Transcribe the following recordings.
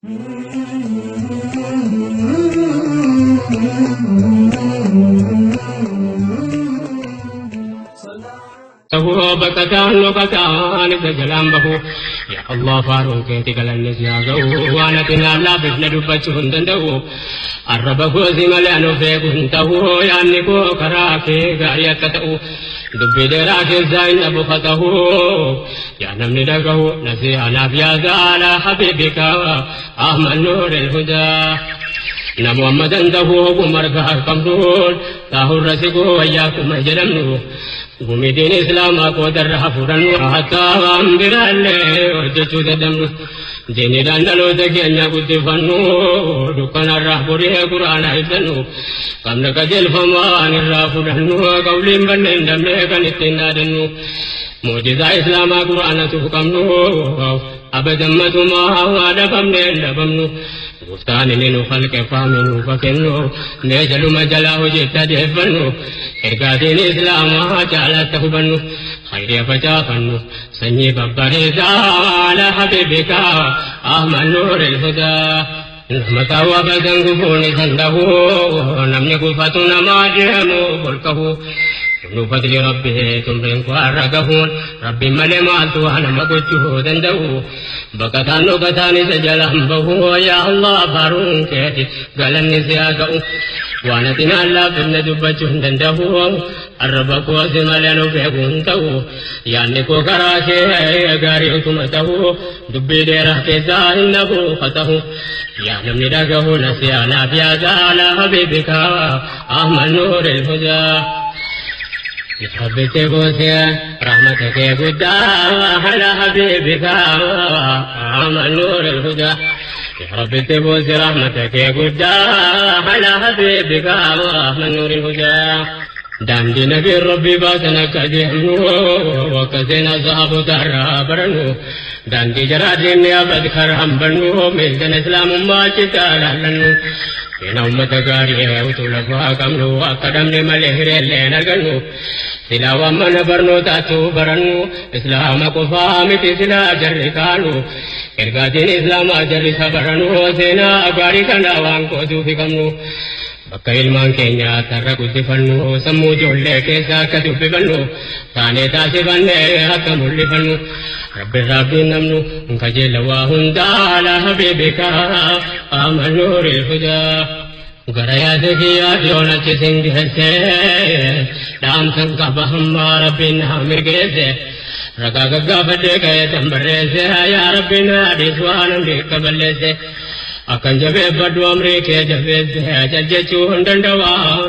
Ta'uu baqataan dhokataan isa jalaan bahu. Yaa Allah, faaruun keeti galanni si haa ga'u. Waan ati naaf laaffifne dubbachuu hin danda'u. Arraba koo si malee anu beeku hin ta'u. Yaadni koo karaa kee gaarii akka ta'u. Dubbii dheeraa keessaa hin dhabu ta'u. Yaa namni dhagahu, nasihaa naaf yaada alaa habiibika Ahmad Nuur Hudaa. Namu amma danda'u ogummaa argaa qabnuun taahurra siguu wayyaa kuma jedhamnu. Gumitiin Islaamaa qoodarra hafuudhannu, hattaa waan biraallee hojjechuu dadhabnu. Diiniidhaan dhaloota keenya guddifannu, dukkanarraa boree Quraana ibsannu. Qabna qajeelfamaan irraa fudhannu, qawliin banneen dhabnee kan ittiin dhaadannu. Muujizaa Islaamaa Quraanatu qabnu, abadan matumaa dhabamne hin dhabamnu. Gooftaan inni nu kalqe faami nuuf kennu, mee jaluma jalaa hojiitti adeeffannu, ergaatiin Islaamaa caalaatti hubannu, khayrii facaafannu, sanyii babbareedaa ala habiibika Ahmad Nuur al-Hudaa. Mataa abadan gufuun isan dhahu, namni gufatu namaa deemu ol kahu. Nu fadli Rabbii tumriin koo har'a gahuun, Rabbiin malee maaltu waa nama gochuu danda'u? Baqataan dhokataan isa jalaan bahu. Yaa Allah, faaruun keeti galanni si haa ga'u. Waan ati naan laaffifne dubbachuu hin danda'u. Arraba koo si malee nu beeku hin ta'u. Yaadni koo karaa kee gaarii utuma ta'u. Dubbii dheeraa keessaa hin dhabu ta'u. Yaa namni dhagahu, nasihaa naaf yaada ala habiibika Ahmad Nuur al-Hudaa. ربي تبوسي رحمتك يا قدا على حبيبك أحمد نور الهدى. يا ربي تبوسي رحمتك يا قدا على حبيبك أحمد نور الهدى. Daandii nabii Rabbi baasan akka deemnu, wakkaseena sahabu tarraa barannu, daandii jaraa deemne abad karaan bannu, meeshaan Islaamummaa citaa laallannu. Seenaa ummata gaarii utuu lafaa qabnu, akka dhabne malee hireellee argannu. Silaa waan mana barnootaatu barannu, Islaama qofaa miti silaa jarri kaanu. Ergaatiin Islaamaa jarri sabaranu, seenaa gaarii kana waan qooduufi qabnu. Bakka ilmaan keenya tarra guddifannu, sammuu ijoollee keessa akka dubbifannu, taanee taasifannee akka mul'ifannu. Rabbi rabbiin namnu kajeela waa hundaa ala habiibika Ahmad Nuuril Hudaa. Gara yaada kiyyaa dhiyoon achi sin geesse, dhaamsan qaba hammaa Rabbiin haa mirgeesse. Ragaa gaggaafadhee ka'ee tan barreesse, yaa Rabbiin haadhiis waan namni akka balleesse. Akkan jabeeffadhu amrii kee jabeesse, jajjechuu hin danda'u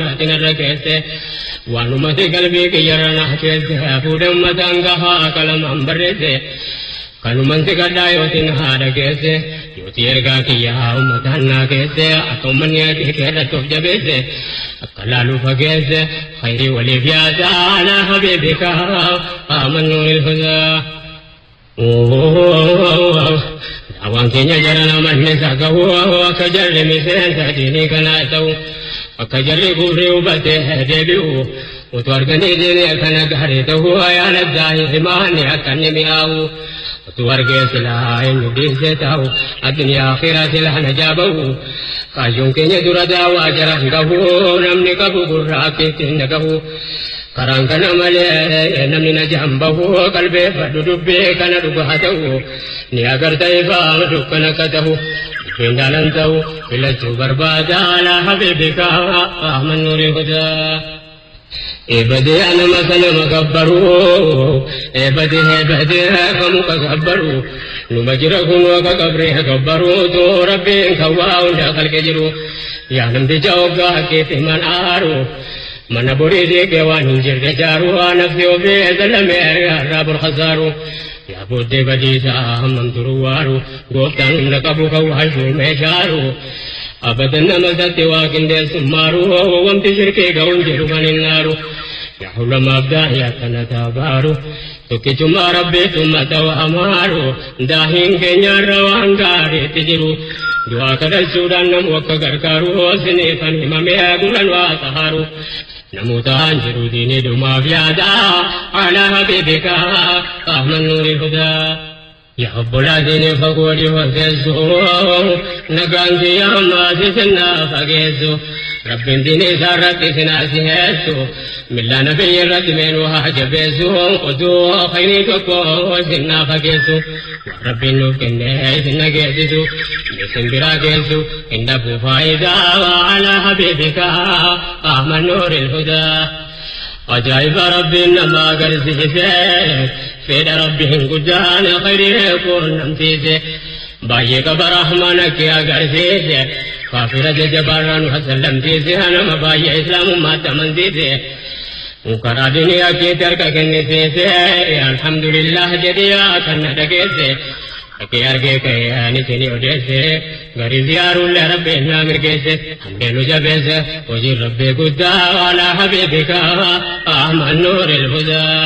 naatiin irra keesse. Waan ummati qalbii kiyyarra naa keesse, fuudhee ummataan gahaa qalamaan barreesse. Kanuman si gadhaa yootiin haadha keesse, yooti ergaa kiyyaa ummataan naa keesse, akka ummanni ati keerratti of jabeesse, akka laaluu fageesse, khayrii waliif yaada ala habiibika Ahmad Nuuril Hudaa. Daawaan keenya jara namanni sagahu, akka jarri miseensa diinii kanaa ta'u, akka jarri kufrii hubatee deebi'u, utuu arganii diinii kana gaarii ta'u, ayyaana himaani akka inni mi'aawu. Utuu argee silaa eenyu dhiisee ta'u, addunyaa akhiraa silaa najaa bahu. Kaayyoon keenya dura daawaa jara hin gahu, namni qabu gurraa akka ittiin dhagahu. Karaan kana malee namni najaan bahu, qalbeeffadhu dubbii kana dhugaa ta'u. Ni agarta ifaa dukkana akka ta'u. Dubbiin daalan ta'u filachuu barbaada ala habiibika Ahmad Nuuril Hudaa. Ebadee anama sanama gabbaru, ebadee ebadee kamuka gabbaru, numa jira kun akka qabree gabbaru, too Rabbiin kan waa hunda kalqe jiru. Yaa namticha hoggaa keetti man aaru, mana borii diigee waan hin jirre jaaru, nafsi ofii zalamee irraa burkasaaru. Yaa booddee badiisaa hammam turu waaru, gooftaan humna qabu kan waashuu meeshaaru. Abadan nama isatti waa qindeessummaaru, wanti shirkii ga'uun jiru kan hin naaru. Yaa ulamaaf daahii akkana taabaaru, tokkichummaa Rabbiitu ummata waamaaru, daahiin keenyaarra waan gaariitti jiru. Du'aa kadhachuudhaan namu akka gargaaru, siniifan himamee gurran waa sahaaru. Namoota jiru diinii dhumaaf yaada ala habiibika Ahmad Nuuril Hudaa. Yaa obbolaa diinii fagoo dhihoo teessu, nagaan kiyya ammaas isin naa fageessu. Rabbiin diinii isaa irratti isin haa siheessu, millaa nabiyyi irratti mee nu haa jabeessu, oduu khayrii tokko isin naa fageessu. Waan Rabbiin nuuf kenne isin dhageessisu, isin biraa geessu, hin dhabu faayidaa alaa habiibika Ahmad Nuuril Hudaa. Ajaa'iba Rabbiin nama agarsiise, fedha Rabbiin guddaan khayrii quunnamsiise. Baay'ee qaba rahmaan akka agarsiise, kaafira jajjabaarraa nu hasallamsiise, nama baay'ee islaamummaatti amansiise. Karaa duniyaa keetti harka kennisiise, alhamdulillah jedhee yaa kan na dhageesse. Dhaqee argee ka'ee ani isinii odeesse, garii ziyaaruullee Rabbiin naa mirgeesse, hamdee nu jabeesse, hojiin Rabbii guddaa alaa habiibika Ahmad Nuuril Hudaa.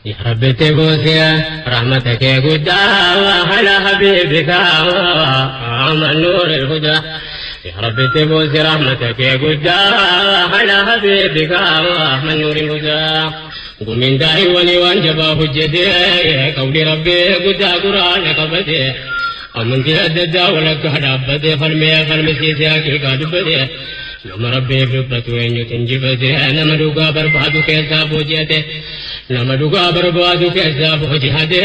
Yaa Rabbi itti buusi rahmata kee guddaa alaa habiibika Ahmad Nuuril Hudaa. Yaa Rabbi itti buusi rahmata kee guddaa alaa habiibika Ahmad Nuuril Hudaa. Gumiin daa'iwwanii waan jabaa hojjete, qawli Rabbii guddaa quraana qabate, amantii adda addaa walakkaa dhaabbate, falmee falmisiisee haqiiqaa dubbate, nama Rabbiif dubbatu eenyutu injifate, nama dhugaa barbaadu keessaa booji'ate, nama dhugaa barbaadu keessaa booji'ate,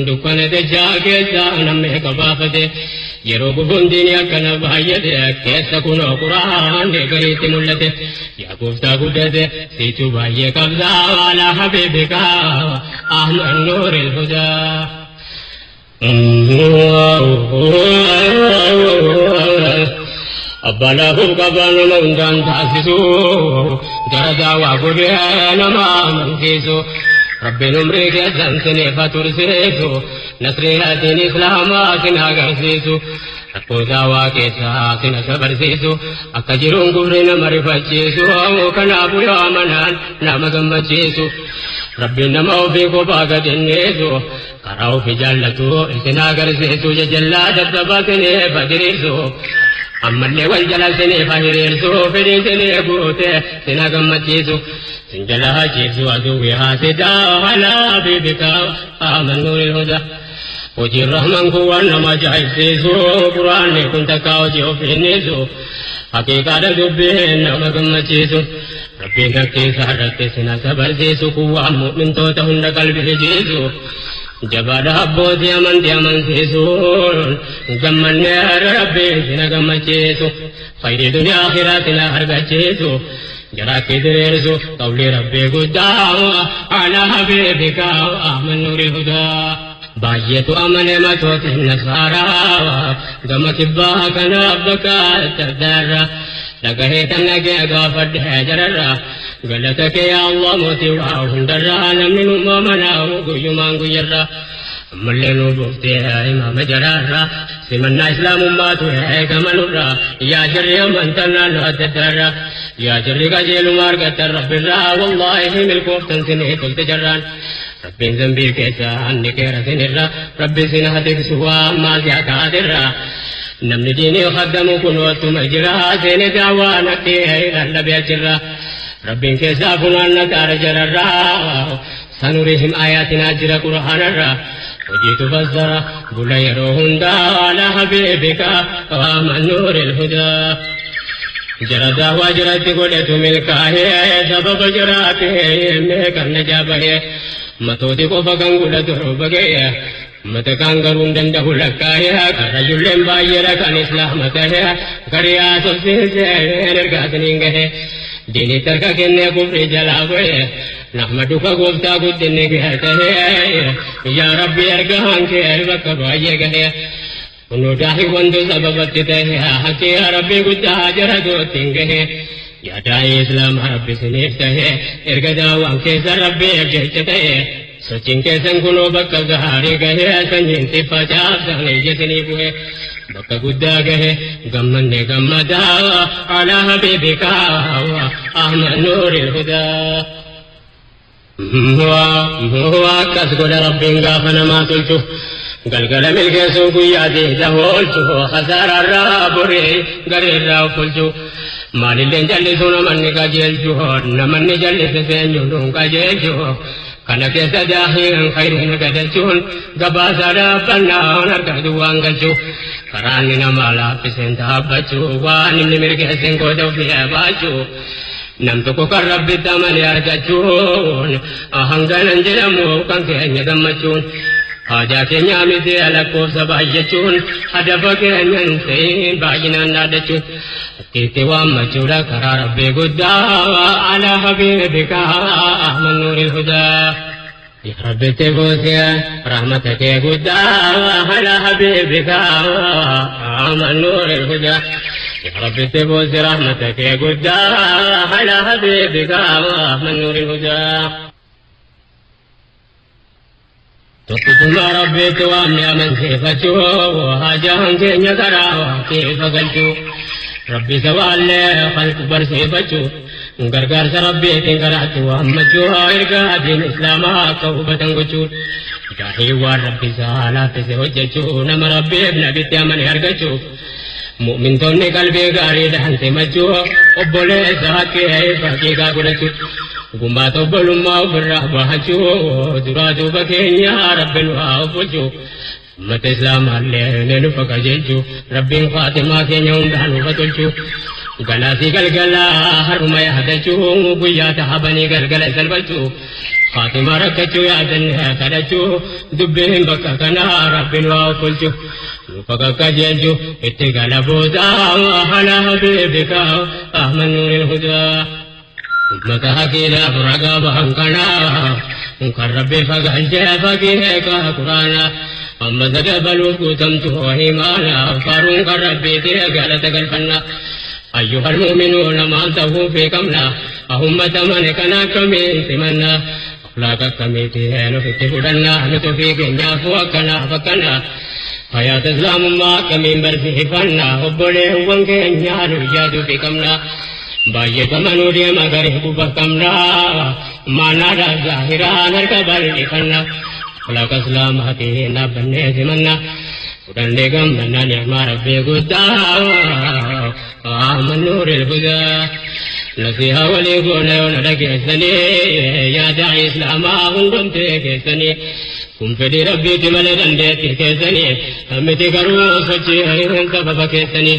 dukkana dachaa keessaa namni qabaafate, yeroo gufuun diinii akkana baay'ate, keessa kunoo quraanni gariitti mul'ate. Yaa gooftaa guddate siitu baay'ee qabdaa alaa habiibika Ahmad Nuuril Hudaa. Abbaa laafuuf qabaa nama hundaan taasisu gara daawaa godhee nama amansiisu. Rabbiin umrii keessan siniif haa tursiisu, nasriyaatiin islaamaa sin agarsiisu. Rakkoo daawaa keessaa sin sabarsiisu, akka jiruun gurri nama rifachiisu, kanaafuu yoo amanaan nama gammachiisu. Rabbiin nama ofii kophaa gad innisu, karaa ofii jaallatu isin agarsiisu, jajallaa dadhabaa siniif diriirsu. Ammallee wal jala siniif hiriirsu, fedhii sinii guute sin gammachiisu. Sin jala hachiisu aduwwi haasidaa alaa habiibika Ahmad Nuuril Hudaa. Hojiin Rahmaan kun waan nama ajaa'ibsiisu, quraanni kun takkaa hojii ofiinnisu, haqiiqaadha dubbiin nama gammachiisu. Rabbiin rakkisaa irratti sina sabarsiisu, kun waan mu'mintoota hunda qalbii jiisu. Jabaadha abbootii amantii amansiisuun, gammannee Rabbiin sina gammachiisu. Khayrii duniyaa akhiraa sina argachiisu. Jaraatti diriirsu qawlii Rabbii guddaa alaa habiibika Ahmad Nuuril Hudaa. Baay'eetu amane matootiin nasaaraa gama kibbaa kanaaf bakka adda addaarra dhagahee kan dhagee gaafadhee jararra galata kee yaa Allah mootii waa hundarraa namni nu amanaa guyyumaan guyyarra ammallee nu buuftee imaama jaraarra simannaa islaamummaatu eegamanurra yaa jarri amantan naannoo adda addaarra yaa jarri qajeeluma argattan rabbirraa wallaahi milkooftan sinii tolte jarraan. Rabbiin zambii keessa hanni keera sinirra Rabbi sin haa tiksu waa maasiyaa taatirra. Namni diinii khaddamu kun wattuma jira seene daawwaa naqee lallabee achirra. Rabbiin keessaa funaanna taara jararra sanurihim ayaatinaa jira qur'aanarra. Hojiitu fassara bula yeroo hundaa ala habiibika Ahmad Nuuril Hudaa. Jara daawwaa jiratti godhetu milkaa'ee sababa jiraate meeqan najaa bahee matooti qofa kan godhatu rooba ga'ee mata kaan garuu hin danda'u lakkaa'ee karrayyulleen baay'eedha kan islaama ta'ee garii haasofsiisee ergaa isiniin gahee diinitti harka kennee kufrii jalaa bu'ee nahmaduka gooftaa guddinni kee ta'ee yaa rabbi ergaan kee bakka baay'ee gahee. Kunoo daa'iwwantu sababatti ta'e haqqi yaa Rabbi guddaa jara doottiin gahe. Yaa daa'ii Islaamaa Rabbi siniif ta'e erga daawwaan keessan Rabbiif jecha ta'e. Sochiin keessan kunoo bakka gaarii gahe sanyiin siffaa caabsaan ija sinii bu'e. Bakka guddaa gahe gammanne gammadaa alaa habiibika Ahmad Nuuril Hudaa. Akkas godha Rabbiin gaafa namaa tolchu. Galgala milkeessuu guyyaa deeda oolchu. Khasaaraarraa boree gareerraa of oolchu. Maalilleen jallisu namanni qajeelchu. Namanni jallise seenyuun qajeelchu. Kana keessa daahiin khayriin gadachuun gabaasa dhaabbannaan harka duwwaan galchuu karaan nama laaffiseen dhaabbachuu waan inni mirgeesseen qooda ofii baachuu nam tokko kan rabbitti amane argachuun hanganan jedhamu kan keenya gammachuun haajaa keenya miti lakkoofsa baay'achuun hadafa keenya hin ta'in baay'inaan dhaaddachuun itti waammachuudha karaa rabbii guddaa alaa habiibika ahmad nuuril hudaa. يا رب تبوسي رحمتك يا قدا على حبيبك من نور الهدى يا رب تبوسي رحمتك يا قدا على حبيبك من نور الهدى تقول ربي توامي من كيف وهاجهن كين يقرا كيف قلتو ربي سوال خلق برسيفتو gargaarsa rabbiitiin karaatti waammachuu ergaa diin islaamaa akka hubatan gochuun jaahii waan rabbi isaa laaffise hojjechuu nama rabbiif nabitti amane argachuu mu'mintoonni qalbii gaariidhaan simachuu obboleessa haqqee haqiiqaa godhachuu gumbaata obbolummaa ofirraa bahachuu duraa duuba keenya rabbi nu haa obbulchuu ummata islaamaallee ni nufa qajeelchuu rabbiin faatimaa keenya hundaan nufa tolchuu galaasii galgalaa haruma yaadachuu guyyaa tahabanii galgala salphachuu faatima rakkachuu yaadanne kadhachuu dubbiin bakka kanaa rabbiin waa ofolchu nufa qajeelchu itti gala booda ala habiibika ahmad nuuril hudaa ummata haqiidhaaf ragaa bahan kanaa kan rabbi fagalchee faqiiqa quraanaa amma sadabaluuf guutamtu himaana faaruun kan rabbiiti galata galfannaa أيها المؤمنون ما أنتهوا في قمنا أهمة من كان كمين سمنا أخلاق كميتين في تفرنا نتفيق نافوكنا فكنا حياة إسلام ما كمين برسه فنا حبله وانكين يارو في قمنا باية منو ديما غريب بكمنا ما نرى ظاهرا نركب الفنا أخلاق إسلام هتينا بني سمنا ودندي غمنا نعم ربي قدا آمن نور الهدى نصيحة وليقول لك السني يا داعي إسلاما هندم تكسني كن فدي ربي تمل دندي تكسني همتي كرو سچي هرين سبب كسني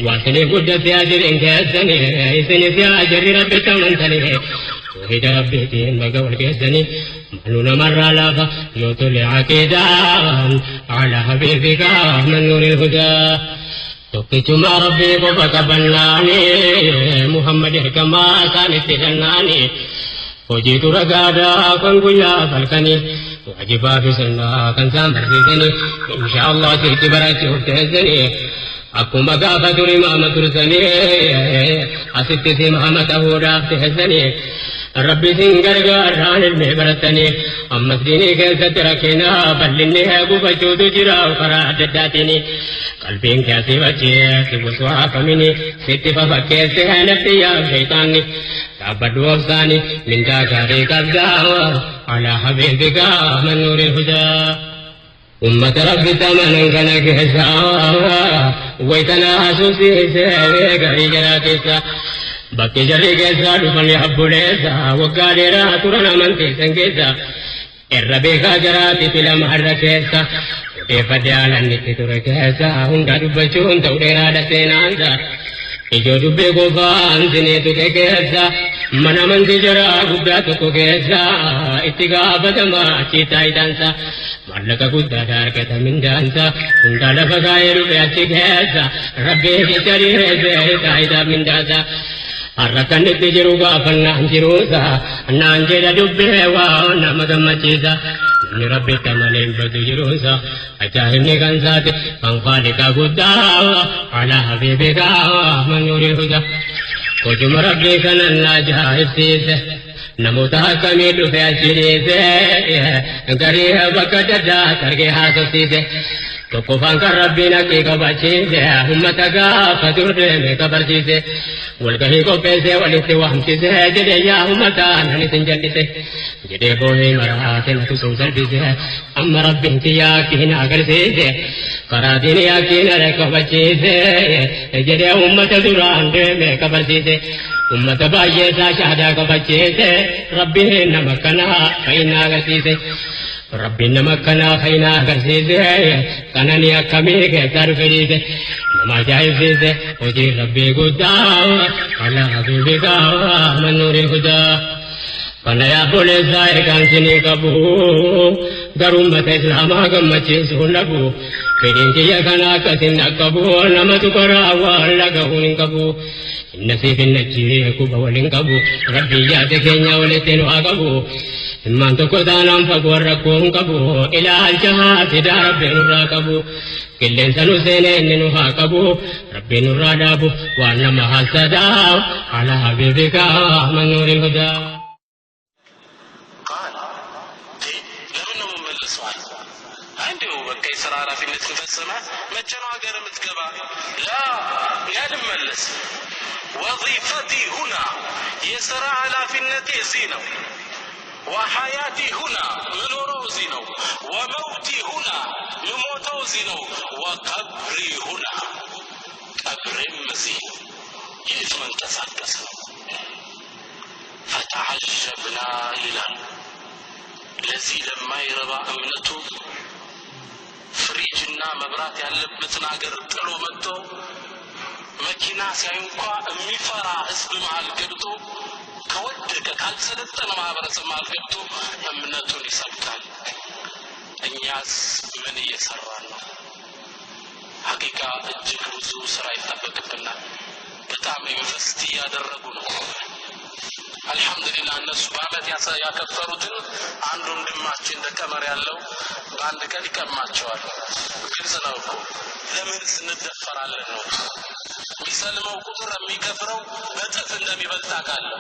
واسني قدت يا جرين كسني إسني يا جري ربي تمنتني توحيد ربي تين بقول كسني منون مرة لافا يوتل عقيدة على حبيبك من نور الهدى tokkichuma rabbii qofa qabannaani muhammad ergamaa isaanitti kennaani hojiitu ragaadhaa kan guyyaa falkanii waajibaa fi sunnaa kan isaan barsiisanii insha allah sirti barachuuf teessanii akkuma gaafa duri maama tursanii asitti si maama ta'uudhaaf teessanii rabbi sin gargaarraan ilmee baratanii ammas diinii keessatti rakkina bal'inni gufachuutu jira karaa adda addaatiin qalbiin keessi bachee si buswaafamini sitti fafakkeesse nafsi yaa shaytaanni dhaabbadhu obsaani mindaa gaarii qabdaa alaa habiibika man nuuril hudaa ummata rabbi tamanan kana keessa waytanaa hasuusiise garii jaraa keessa bakki jarri keessa dhufan abbuleessa waggaa dheeraa turan amantiisan keessa irra beekaa jaraati filama har'a keessa odeeffadhe haalaan itti ture keessa hunda dubbachuun ta'u dheeraadha seenaansa ijoo dubbee qofaan sinee tuqe keessa mana amantii jaraa guddaa tokko keessa itti gaafatama achi taayitaansa maallaqa guddaadha argata mindaansa hundaa lafa kaa'ee dhufe achi keessa rabbii jecha dhiyeesse taayitaa mindaansa har'a kan itti jiru gaafannaan jiruusa naan jedha dubbee waa nama gammachiisa namni rabbitti amalee hin badu jiruusa ajaa'ibni kan saate kan faaliqa guddaa alaa habiibika man nuuril hudaa hojuma rabbii kanan na ajaa'ibsiise namoota akkamii dhufe achi dhiise garii bakka adda targee haasofsiise tokkoffaan kan rabbiin haqqii qabachiise ummata gaafa dur deeme kabarsiise walgahii qopheesse walitti waamsise jedhe yaa ummata nan isin jallise jedhee boohee maraa kenatu sun salphise amma rabbiin kiyyaa akkiin agarsiise karaa diinii akkiin qabachiise jedhee ummata duraan deeme kabarsiise. Ummata baay'ee isaa shahaadaa qabachiise. Rabbiin nama kanaa fayyinaa agarsiise. Rabbiin nama kanaa fayyinaa agarsiise. Qananii akkamii keessaa dhufe dhiise. Nama ajaa'ibsiise. Hojii Rabbii guddaa. Ala habiibikaa mannuuriin hudaa. Kana yaa obboleessaa ergaan sinii qabu. Garuu ummata Islaamaa gammachiisuu hin dhabu. Fedhiin kiyya kana akkasin dhaqqabu. Namatu karaa waan dhagahuun hin qabu. Inna siif hin achii quba waliin qabu. Rabbii yaada keenya walitti nu haa qabu. Ilmaan tokko taanaan fagoo rakkoo hin qabu. Ilaalcha fidaa Rabbi nurraa qabu. Qilleensa nu seenee inni nu haa qabu. Rabbi nurraa dhaabu. Waan nama hasadaa. Ala habiibikaa manuuriin hudaa. ቃል ለምን ነው የምመለሰው? አለ። እንዲሁ በቃ የስራ ኃላፊነት ፈጽመህ መቼ ነው ሀገር የምትገባ? ላ እኔ አልመለስም። ወዚፈቲ ሁና የስራ ኃላፊነቴ እዚህ ነው። ወሐያቲ ሁና ምኖረው እዚህ ነው። ወመውቲ ሁና ምሞተው እዚህ ነው። ወቀብሪ ሁና ቀብሬም እዚህ ነው። የት መንቀሳቀስ ነው? ፈተዓጀብና ይላል። ለዚህ ለማይረባ እምነቱ ፍሪጅና መብራት ያለበትን አገር ጥሎ መጥቶ መኪና ሲያይ እንኳ የሚፈራ ህዝብ መሃል ገብቶ ከወደቀ ካልሰለጠነ ማህበረሰብ መሃል ገብቶ እምነቱን ይሰብካል። እኛስ ምን እየሰራን ነው? ሐቂቃ እጅግ ብዙ ስራ ይጠበቅብናል። በጣም invest እያደረጉ ነው። አልሐምዱሊላህ እነሱ በአመት ያከፈሩትን አንድ ወንድማችን እንደ ቀመር ያለው በአንድ ቀን ይቀማቸዋል። ግልጽ ነው እኮ ለምንስ እንደፈራለን ነው። የሚሰልመው ቁጥር የሚከፍረው በእጥፍ እንደሚበልጥ አውቃለሁ።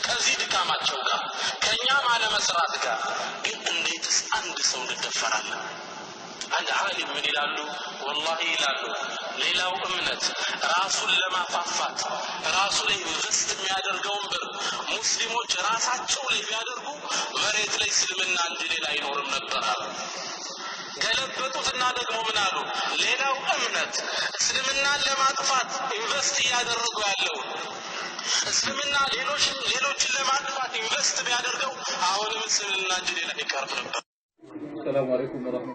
ከዚህ ድካማቸው ጋር ከእኛም አለመስራት ጋር ግን እንዴትስ አንድ ሰው እንደፈራለን? አንድ ዓሊም ምን ይላሉ? ወላሂ ይላሉ፣ ሌላው እምነት ራሱን ለማፋፋት ራሱ ላይ invest የሚያደርገውን ብር ሙስሊሞች ራሳቸው ላይ ቢያደርጉ መሬት ላይ እስልምና እንጂ ሌላ አይኖርም ነበር አሉ። ገለበጡትና ደግሞ ምን አሉ? ሌላው እምነት እስልምናን ለማጥፋት invest እያደረጉ ያለውን እስልምና ሌሎችን ለማጥፋት invest ቢያደርገው አሁንም እስልምና እንጂ ሌላ ይቀርብ ነበር። السلام عليكم ورحمة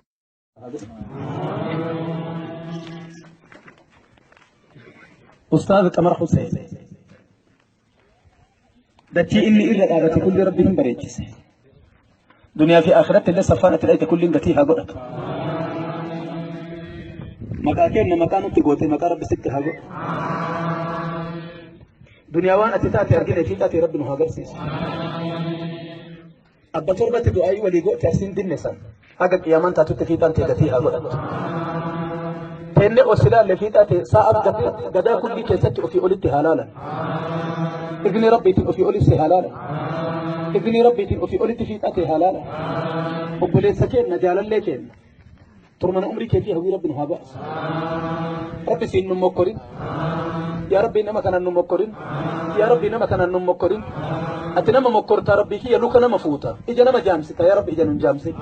Ustaaz Qamar Hussein dachii inni irra dhaabate kulli rabbi hin bareechise. Duniyaa fi akhiratti illee saffaan itti dhayite kulliin gatii haa godhatu. Maqaa kenna maqaa nutti goote maqaa rabbi sitti haa godhu. Duniyaa waan ati taate argine fi taate rabbi nu haa agarsiisu. Abba torbatti du'aayii walii goote asiin dinne san haga qiyaamaan taatutti fiixaan ta'e gatii haa godhatu. Teenne os ilaalle fiixaa ta'e sa'a gadaa kullii keessatti ofii olitti haa laalan. Izni rabbiitiin ofii olitti haa laalan. Izni rabbiitiin ofii olitti fiixaa ta'e haa laalan. Obboleessa keenna jaalallee keenna. Turmana umrii keetii hawwii rabbi nu haa baasu. Rabbi siin nu mokkorin. Yaa Rabbi nama kanaan nu mokkorin. Yaa Rabbi nama kanaan nu mokkorin. Ati nama mokkortaa Rabbii kiyya luka nama fuuta. Ija nama jaamsita yaa Rabbi ija nun jaamsin.